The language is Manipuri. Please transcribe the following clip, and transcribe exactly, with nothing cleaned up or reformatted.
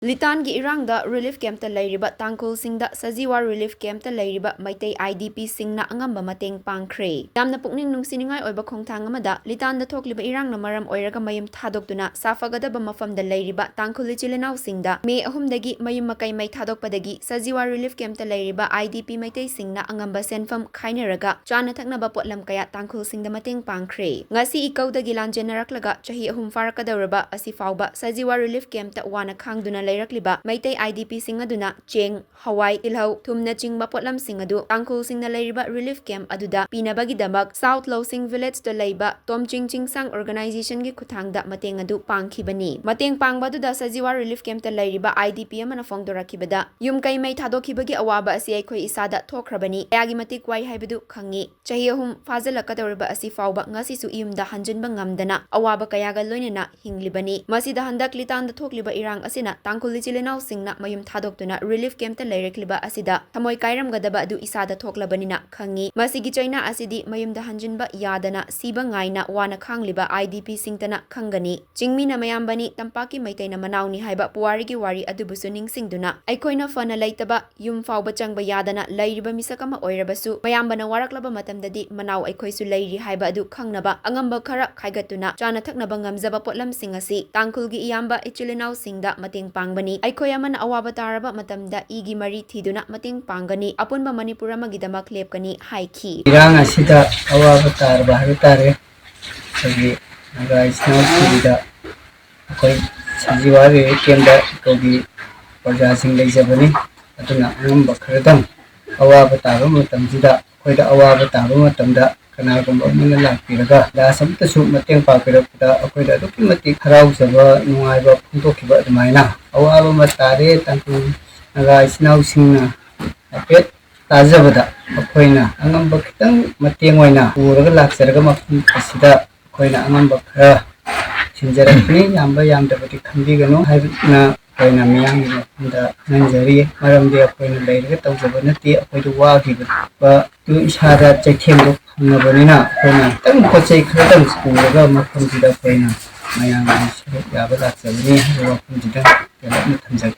ꯂꯤꯇꯥꯟꯒꯤ ꯏꯔꯥꯡꯗ ꯔꯤꯂꯤꯐ ꯀꯦꯝꯞꯇ ꯂꯩꯔꯤꯕ ꯇꯥꯡꯈꯨꯜꯁꯤꯡꯗ ꯁꯖꯤꯋꯥ ꯔꯤꯂꯤꯐ ꯀꯦꯝꯞꯇ ꯂꯩꯔꯤꯕ ꯃꯩꯇꯩ IDPꯁꯤꯡꯅ ꯑꯉꯝꯕ ꯃꯇꯦꯡ ꯄꯥꯡꯈ꯭ꯔꯦ꯫ ꯌꯥꯝꯅ ꯄꯨꯛꯅꯤꯡ ꯅꯨꯡꯁꯤꯅꯤꯡꯉꯥꯏ ꯑꯣꯏꯕ ꯈꯣꯡꯊꯥꯡ ꯑꯃꯗ ꯂꯤꯇꯥꯟꯗ ꯊꯣꯛꯂꯤꯕ ꯏꯔꯥꯡꯅ ꯃꯔꯝ ꯑꯣꯏꯔꯒ ꯃꯌꯨꯝ ꯊꯥꯗꯣꯛꯇꯨꯅ ꯁꯥꯐꯒꯗꯕ ꯃꯐꯝꯗ ꯂꯩꯔꯤꯕ ꯇꯥꯡꯈꯨꯜ ꯏꯆꯤꯜ ꯏꯅꯥꯎꯁꯤꯡꯗ ꯃꯦ ꯑꯍꯨꯝꯗꯒꯤ ꯃꯌꯨꯝ ꯃꯀꯩ ꯃꯩ ꯊꯥꯗꯣꯛꯄꯗꯒꯤ ꯁꯖꯤꯋꯥ ꯔꯤꯂꯤꯐ ꯀꯦꯝꯞꯇ ꯂꯩꯔꯤꯕ IDP ꯃꯩꯇꯩꯁꯤꯡꯅ ꯑꯉꯝꯕ ꯁꯦꯟꯐꯝ ꯈꯥꯏꯅꯔꯒ ꯆꯥꯅ ꯊꯛꯅꯕ ꯄꯣꯠꯂꯝ ꯀꯌꯥ ꯇꯥꯡꯈꯨꯜꯁꯤꯡꯗ ꯃꯇꯦꯡ ꯄꯥꯡꯈ꯭ꯔꯦ꯫ ꯉꯁꯤ ꯏꯀꯧꯗꯒꯤ ꯂꯥꯟꯖꯦꯟꯅꯔꯛꯂꯒ ꯆꯍꯤ ꯑꯍꯨꯝ ꯐꯥꯔꯛꯀꯗꯧꯔꯕ ꯑꯁꯤ ꯐꯥꯎꯕ ꯁꯖꯤꯋꯥ ꯔꯤꯂꯤꯐ ꯀꯦꯝꯞꯇ ꯋꯥꯅ ꯈꯥꯡꯗꯨꯅ ꯂꯩꯔꯛꯂꯤꯕ ꯃꯩꯇꯩ IDPꯁꯤꯡ ꯑꯗꯨꯅ ꯆꯦꯡ, ꯍꯋꯥꯏ, ꯇꯤꯜꯍꯧ, ꯊꯨꯝꯅꯆꯤꯡꯕ ꯄꯣꯠꯂꯝꯁꯤꯡ ꯑꯗꯨ ꯇꯥꯡꯈꯨꯜꯁꯤꯡꯅ ꯂꯩꯔꯤꯕ ꯔꯤꯂꯤꯐ ꯀꯦꯝꯞ ꯑꯗꯨꯗ ꯄꯤꯅꯕꯒꯤꯗꯃꯛ ꯁꯥꯎꯠ ꯂꯧꯁꯤꯡ ꯚꯤꯂꯦꯖꯇ ꯂꯩꯕ ꯇꯣꯝꯆꯤꯡ ꯆꯤꯡꯁꯥꯡ ꯑꯣꯔꯒꯅꯥꯏꯖꯦꯁꯟꯒꯤ ꯈꯨꯠꯊꯥꯡꯗ ꯃꯇꯦꯡ ꯑꯗꯨ ꯄꯥꯡꯈꯤꯕꯅꯤ꯫ ꯃꯇꯦꯡ ꯄꯥꯡꯕ ꯑꯗꯨꯗ ꯁꯖꯤꯋꯥ ꯔꯤꯂꯤꯐ ꯀꯦꯝꯞꯇ ꯂꯩꯔꯤꯕ IDP ꯑꯃꯅ ꯐꯣꯡꯗꯣꯔꯛꯈꯤꯕꯗ, ꯌꯨꯝ ꯀꯩ ꯃꯩ ꯊꯥꯗꯣꯛꯈꯤꯕꯒꯤ ꯑꯋꯥꯕ ꯑꯁꯤ ꯑꯩꯈꯣꯏ ꯏꯁꯥꯗ ꯊꯣꯛꯈ꯭ꯔꯕꯅꯤ꯫ ꯀꯌꯥꯒꯤ ꯃꯇꯤꯛ ꯋꯥꯏ ꯍꯥꯏꯕꯗꯨ ꯈꯪꯉꯤ꯫ ꯆꯍꯤ ꯑꯍꯨꯝ ꯐꯥꯖꯤꯜꯂꯛꯀꯗꯧꯔꯤꯕ ꯑꯁꯤ ꯐꯥꯎꯕ ꯉꯁꯤꯁꯨ ꯌꯨꯝꯗ ꯍꯟꯖꯤꯟꯕ ꯉꯝꯗꯅ ꯑꯋꯥꯕ ꯀꯌꯥꯒ ꯂꯣꯏꯅꯅ ꯍꯤꯡꯂꯤꯕꯅꯤ꯫ ꯃꯁꯤꯗ ꯍꯟꯗꯛ ꯂꯤꯇꯥꯟꯗ ꯊꯣꯛꯂꯤꯕ ꯏꯔꯥꯡ ꯑꯁꯤꯅ ꯇꯥꯡꯈꯨꯜ ꯏꯆꯤꯜ ꯏꯅꯥꯎꯁꯤꯡꯅ ꯃꯌꯨꯝ ꯊꯥꯗꯣꯛꯇꯨꯅ ꯔꯤꯂꯤꯐ ꯀꯦꯝꯞꯇ ꯂꯩꯔꯛꯂꯤꯕ ꯑꯁꯤꯗ ꯊꯃꯣꯏ ꯀꯥꯏꯔꯝꯒꯗꯕ ꯑꯗꯨ ꯏꯁꯥꯗ ꯊꯣꯛꯂꯕꯅꯤꯅ ꯈꯪꯉꯤ꯫ ꯃꯁꯤꯒꯤ ꯆꯩꯅꯥ ꯑꯁꯤꯗꯤ ꯃꯌꯨꯝꯗ ꯍꯟꯖꯤꯟꯕ ꯌꯥꯗꯅ ꯁꯤꯕ ꯉꯥꯏꯅ ꯋꯥꯅ ꯈꯥꯡꯂꯤꯕ IDPꯁꯤꯡꯇꯅ ꯈꯪꯒꯅꯤ꯫ ꯆꯤꯡꯃꯤꯅ ꯃꯌꯥꯝꯕꯅꯤ, ꯇꯝꯄꯥꯛꯀꯤ ꯃꯩꯇꯩꯅ ꯃꯅꯥꯎꯅꯤ ꯍꯥꯏꯕ ꯄꯨꯋꯥꯔꯤꯒꯤ ꯋꯥꯔꯤ ꯑꯗꯨꯕꯨꯁꯨ ꯅꯤꯡꯁꯤꯡꯗꯨꯅ, ꯑꯩꯈꯣꯏꯅ ꯐꯅ ꯂꯩꯇꯕ, ꯌꯨꯝ ꯐꯥꯎꯕ ꯆꯪꯕ ꯌꯥꯗꯅ ꯂꯩꯔꯤꯕ ꯃꯤꯁꯛ ꯑꯃ ꯑꯣꯏꯔꯕꯁꯨ, ꯃꯌꯥꯝꯕꯅ ꯋꯥꯔꯛꯂꯕ ꯃꯇꯝꯗꯗꯤ ꯃꯅꯥꯎ ꯑꯩꯈꯣꯏꯁꯨ ꯂꯩꯔꯤ ꯍꯥꯏꯕ ꯑꯗꯨ ꯈꯪꯅꯕ ꯑꯉꯝꯕ ꯈꯔ ꯈꯥꯏꯒꯠꯇꯨꯅ ꯆꯥꯅ ꯊꯛꯅꯕ ꯉꯝꯖꯕ ꯄꯣꯠꯂꯝꯁꯤꯡ ꯑꯁꯤ ꯇꯥꯡꯈꯨꯜꯒꯤ ꯏꯌꯥꯝꯕ ꯏꯆꯤꯜ ꯏꯅꯥꯎꯁꯤꯡꯗ ꯃꯇꯦꯡ ꯄꯥꯡꯕꯅꯤ꯫ ꯑꯩꯈꯣꯏ ꯑꯃꯅ ꯑꯋꯥꯕ ꯇꯥꯔꯕ ꯃꯇꯝꯗ ꯏꯒꯤ ꯃꯔꯤ ꯊꯤꯗꯨꯅ ꯃꯇꯦꯡ ꯄꯥꯡꯒꯅꯤ, ꯑꯄꯨꯟꯕ ꯃꯅꯤꯄꯨꯔ ꯑꯃꯒꯤꯗꯃꯛ ꯂꯦꯞꯀꯅꯤ ꯍꯥꯏꯈꯤ꯫ ꯏꯔꯥꯡ ꯑꯁꯤꯗ ꯑꯋꯥꯕ ꯇꯥꯔꯕ ꯍꯥꯏꯕ ꯇꯥꯔꯦ꯫ ꯑꯩꯈꯣꯏꯒꯤ ꯅꯥꯒꯥ ꯏꯆꯤꯜ ꯏꯅꯥꯎꯁꯤꯡꯗ ꯑꯩꯈꯣꯏ ꯁꯖꯤꯋꯥ ꯔꯤꯂꯤꯐ ꯀꯦꯝꯞꯇ ꯑꯩꯈꯣꯏꯒꯤ ꯄ꯭ꯔꯖꯥꯁꯤꯡ ꯂꯩꯖꯕꯅꯤ꯫ ꯑꯗꯨꯅ ꯑꯉꯝꯕ ꯈꯔꯗꯪ ꯑꯋꯥꯕ ꯇꯥꯕ ꯃꯇꯝꯁꯤꯗ, ꯑꯩꯈꯣꯏꯗ ꯑꯋꯥꯕ ꯇꯥꯕ ꯃꯇꯝꯗ ꯀꯅꯥꯒꯨꯝꯕ ꯑꯃꯅ ꯂꯥꯛꯄꯤꯔꯒ ꯒ꯭ꯌꯥꯁ ꯑꯃꯠꯇꯁꯨ ꯃꯇꯦꯡ ꯄꯥꯡꯕꯤꯔꯛꯄꯗ ꯑꯩꯈꯣꯏꯗ ꯑꯗꯨꯛꯀꯤ ꯃꯇꯤꯛ ꯍꯔꯥꯎꯖꯕ, ꯅꯨꯡꯉꯥꯏꯕ ꯐꯣꯡꯗꯣꯛꯈꯤꯕ ꯑꯗꯨꯃꯥꯏꯅ ꯑꯋꯥꯕ ꯑꯃ ꯇꯥꯔꯦ꯫ ꯇꯥꯡꯈꯨꯜ ꯅꯥꯒꯥ ꯏꯆꯤꯜ ꯏꯅꯥꯎꯁꯤꯡꯅ ꯍꯥꯏꯐꯦꯠ ꯇꯥꯖꯕꯗ ꯑꯩꯈꯣꯏꯅ ꯑꯉꯝꯕ ꯈꯤꯇꯪ ꯃꯇꯦꯡ ꯑꯣꯏꯅ ꯄꯨꯔꯒ ꯂꯥꯛꯆꯔꯒ ꯃꯐꯝ ꯑꯁꯤꯗ ꯑꯩꯈꯣꯏꯅ ꯑꯉꯝꯕ ꯈꯔ ꯊꯤꯟꯖꯔꯛꯄꯅꯤ꯫ ꯌꯥꯝꯕ ꯌꯥꯝꯗꯕꯗꯤ ꯈꯟꯕꯤꯒꯅꯨ ꯍꯥꯏꯕꯅ ꯑꯩꯈꯣꯏꯅ ꯃꯤꯌꯥꯝꯒꯤ ꯃꯐꯝꯗ ꯈꯪꯍꯟꯖꯔꯤ꯫ ꯃꯔꯝꯗꯤ ꯑꯩꯈꯣꯏꯅ ꯂꯩꯔꯒ ꯇꯧꯖꯕ ꯅꯠꯇꯦ, ꯑꯩꯈꯣꯏꯗ ꯋꯥꯈꯤꯕ ꯑꯗꯨ ꯏꯁꯥꯗ ꯆꯩꯊꯦꯡꯗꯣ ꯐꯪꯉꯕꯅꯤꯅ ꯑꯩꯈꯣꯏꯅ ꯈꯤꯇꯪ ꯄꯣꯠ ꯆꯩ ꯈꯔꯗꯪ ꯄꯨꯔꯒ ꯃꯐꯝꯁꯤꯗ ꯑꯩꯈꯣꯏꯅ ꯃꯌꯥꯝꯒꯤ ꯁꯔꯨꯛ ꯌꯥꯕ ꯂꯥꯛꯆꯕꯅꯤ ꯍꯥꯏꯕ ꯋꯥꯐꯝꯁꯤꯗ ꯇꯦꯜꯂꯞꯅ ꯊꯝꯖꯒꯦ꯫